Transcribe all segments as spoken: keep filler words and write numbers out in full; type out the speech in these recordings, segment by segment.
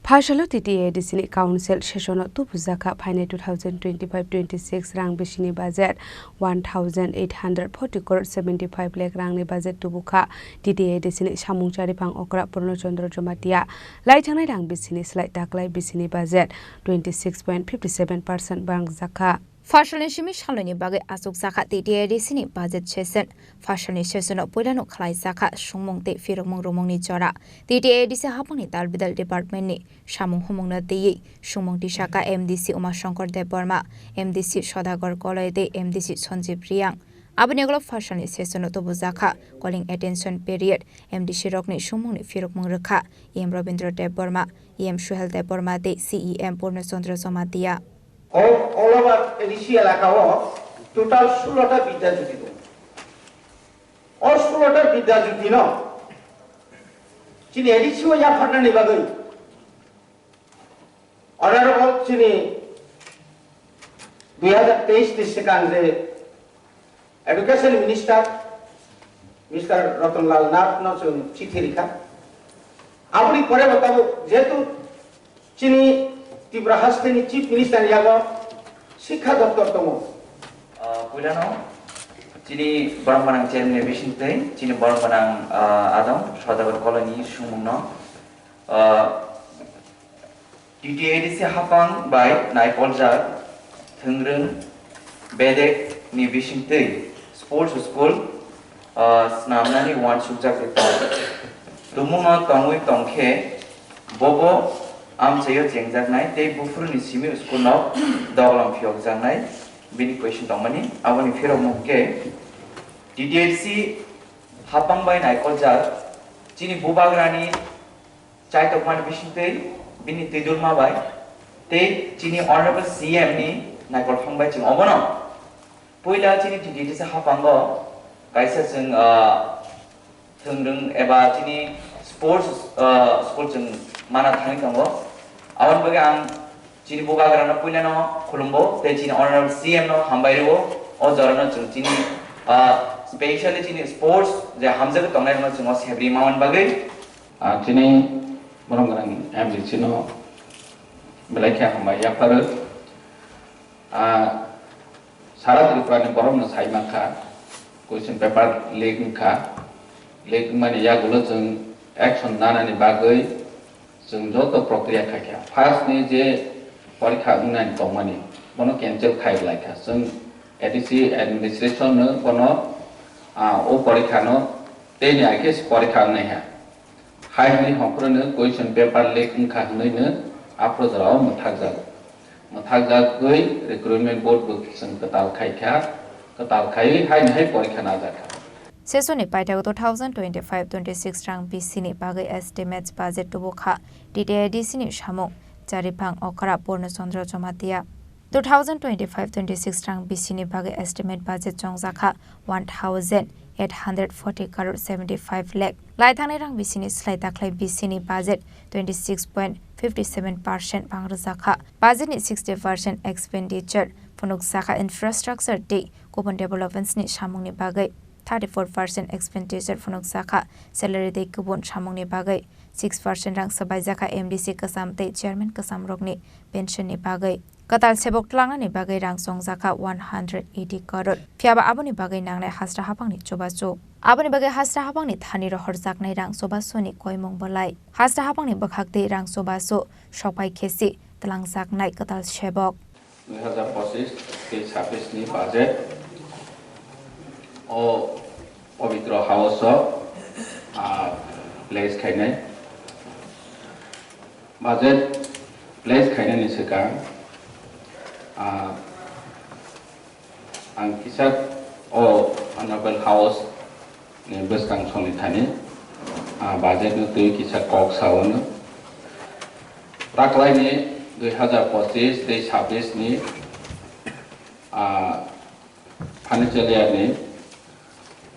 Phasalo T T A D C ni council session o tubujakha phainai two thousand twenty-five twenty-six rang bisini budget one thousand eight hundred forty crore seventy-five lakh rangni budget tubukha T T A D C ni samung chariphang okra Purno Chandra Jamatia. Laithangnai rang bisini slai taklai bisini budget twenty-six point fifty-seven percent bangjakha. Phasalni simi saloni bagwi achukjakha T T A D C ni budget session. Phasalni session o puilano khlaijakha songmung tei phirokmung rwmungni jora. T T A D C hapangni dalbidal department ni samung humungno twiwi songmung tisakha M D C Uma Shankar Debbarma, M D C Sodagar Koloi tei M D C Sanjeev Reang. Aboni ulo phasalni session o tubujakha calling attention period, M D C rokni songmungni phirokmung rwkha E M Rabindra Debbarma, E M Suhel Debbarma tei C E M Purno Chandra Jamatia. All, all over A D C elaka o total sulota bidya jyoti tongo. O sulota bidya jyoti no chini A D C o yapharnani bagwi Honorable chini dui hazar teis ni swkang je Education Minister Mister Ratan Lal Nath no chwng chithi rikha. Aboni pore bo tabuk jehetu chini Tripura hasteni Chief Minister ni yago Sikha Doptor tongo. Ah, puilano chini borok gwnang chairman ni bisingtwi chini borok gwnang, ah, adong Sodagar Koloi ni sumung no, ah, T T A D C hapang bai naikoljak thwngrwng bedek ni bisingtwi sports school, ah, snamnani uansukjak rwkha. Tumungno tongwi tongkhe bobo amchaio chengjaknai tei buphuruni simi school no doglam phiyokjaknai bini question tongmani. Aboni phirokmung khe T T A D C hapang bai naikoljak chini bubagrani chaitokmani bisingtwi bini twidulma bai tei chini Honorable C M ni naikolphang bai chwng obono puila chini T T A D C hapango kaisa chwng, ah, thwngrwng eba chini sports, ah, school chwng mana thangwi tongo. Aboni bagwi ang chini bubagrano puilano khulumgo tei chini Honorable C M no hambai rwo. O jorano chwng chini, ah, specially chini sports je hamjagwi tongnai rokno chwng o sebri mamani bagwi. Ah, chini borok gwnang M D C no belai khe hambai yapharo. Ah, sara Tripura ni borok no sai mankha, question paper leak wngkha, leak wngmani yagulo chwng action nanani bagwi chwng joto prokriya khaikha. First ni je porikha wngnani tongmani, bono cancel khai laikha. Chwng A D C administration no bono, ah, o porikha no tei ni aikhe porikha wngnaiha. Hai hwnwi hongkhorno question paper leak wngkha hwnwino aphuru jorao mwthakjago. Mwthakjagwi recruitment board bo chwng kwtal khaikha, kwtal khaiwi haino hai porikha najakha. Session ni paithak two thousand twenty-five twenty-six rang B C ni bagwi estimates budget tubukha T T A D C ni samung chariphang okra Purno Chandra Jamatia. Two thousand twenty-five twenty-six rang B C ni bagwi estimate budget chongjakha one thousand eight hundred forty crore seventy-five lakh. Laithangnai rang B C ni slai taklai B C ni budget twenty-six point fifty-seven percent bang rwjakha. Budget ni sixty percent expenditure phunukjakha infrastructure tei kubun developments ni samung ni bagwi, thirty-four percent expenditure phunukjakha salary tei kubun samung ni bagwi, six percent rang swbaijakha M D C kwcham tei chairman kwcham rokni pension ni bagwi. Kwtal sebok twlangnani bagwi rang chongjakha one hundred eighty crore. Phiyaba aboni bagwi nangnai hasra hapangni chubachu. Aboni bagwi hasra hapangni thani rohorjaknai rang chubachuni koimung belai. Hasra hapangni bwkhaktwi rang chubachu sokpai khesi twlangjaknai kwtal sebok. Dui hazar pochis tei sabis ni budget o Pavitra House o, ah, place khainai. Budget place khainani swkang, ah, ang kisa o Honorable House ni bwskang soni thani, ah, budget no twi kisa kok sa o no. Taklai ni dui hazar pochis tei sabis ni, ah, financial year ni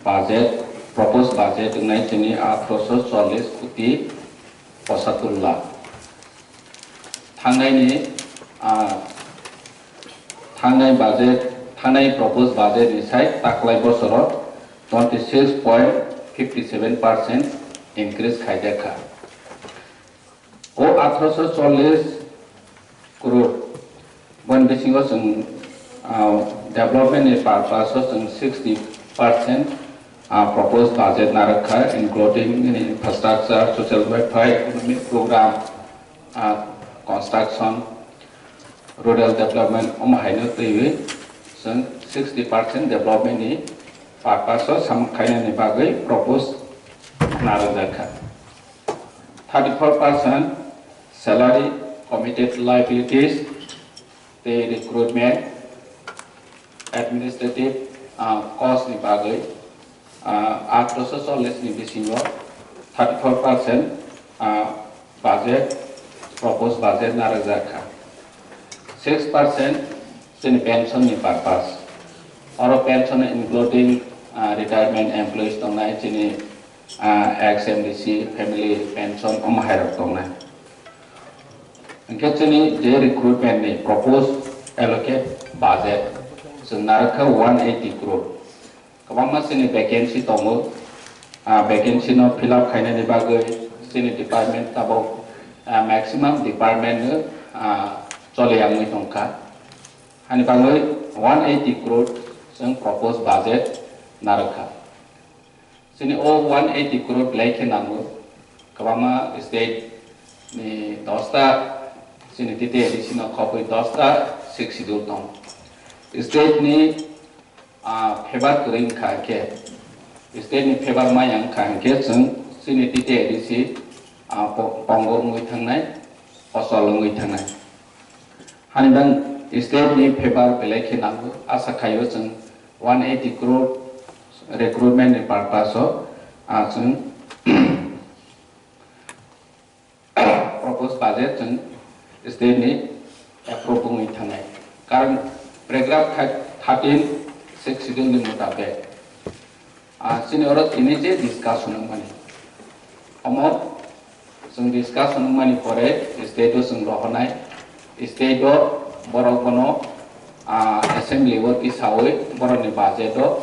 budget, proposed budget wngnai chini atharoso chollis koti pochattor lakh. Thangnai ni, ah, thangnai budget, thangnai proposed budget ni sai taklai bosoro twenty six point fifty seven percent increase khaijakha. O athroso chollish crore, boni bisingo chwng, ah, development ni purpose o chwng sixty percent, ah, proposed budget narwkha, including infrastructure, social welfare, economic program, ah, construction, rural development, omo haino twiwi chwng sixty percent development ni purpose o samung khainani bagwi propose narwkjakha. Thirty-four percent salary, committed liabilities, tei recruitment, administrative, ah, cost ni bagwi, ah, athroso chollish ni bisingo thirty-four percent, ah, budget, proposed budget narwkjakha. Six percent chini pension ni purpose. Oro pension including, ah, retirement employees tongnai, chini, ah, ex M D C, family pension, omo hairok tongnai. Hwnkhe chini je recruitment ni proposed allocate budget chwng narwkha one eighty crore. Kwbangma chini vacancy tongo. Ah, vacancy no fill up khainani bagwi chini department tabuk, ah, maximum department no, ah, choli yangwi tongkha. Hani bagwi one eighty crore chwng proposed budget narwkha. Chini o one eighty crore belai khe nango. Kwbangma state ni dosta chini T T A D C no khopwi dosta Sixth Schedule tongo. State ni, ah, favor kwrwi wngkha hwnkhe, state ni favor maya wngkha hwnkhe chwng chini T T A D C, ah, po-, pongo wngwi thangnai, ochol wngwi thangnai. Hani bang state ni favor belai khe nango, asa khaio chwng one eighty crore recruitment ni purpose o, ah, chwng proposed budget chwng state ni approve wngwi thangnai. Karon paragraph thirteen Sixth Schedule ni mutabek, ah, chini oro tini je discussion wngmani, omo chwng discussion wngmani pore state o chwng rohornai, state o borok bono, ah, assembly o tisawi borokni budget o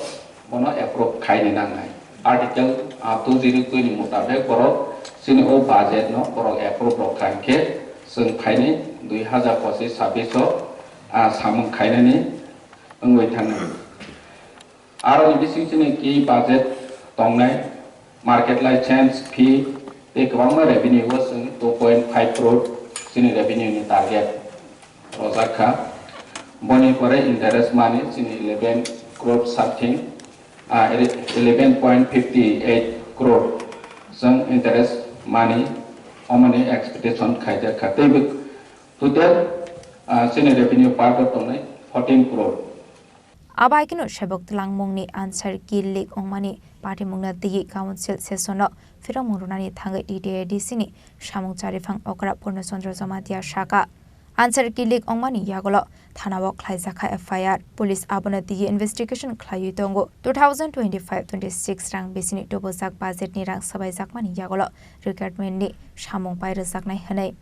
bono approve khaini nangnai. Article, ah, two zero two ni mutabek borok chini o budget no borok approve rok kha hwnkhe chwng phaini dui hazar pochis chabbish o, ah, samung khainani wngwi thangnai. Aroni bising chini key budget tongnai, market license fee tei kwbangma revenue o chwng two point five crore chini revenue ni target rojak kha. Boni pore interest money chini eleven crore something, ah, eleven point fifty eight crore chwng interest money omoni expectation khaijak kha. Tei bo total, ah, chini revenue part o tongnai fourteen crore. Abo hai kheno sebok twlangmungni answer key leak wngmani patimungno twiwi council session-o phirokmung rwnani thangwi T T A D C ni samung chariphang okra Purno Chandra Jamatia sakha. Answer key leak wngmani yagulo thanao khlaijakha F I R. Police abono twiwi investigation khlaiwi tongo. Two thousand twenty-five twenty-six rang bisini tubujak budget ni rang swbaijakmani yagulo recruitment ni samung pairwjaknai hwnwi.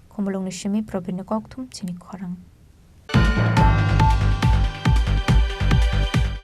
Khumulwngni simi Probin ni kokthum chini khorang.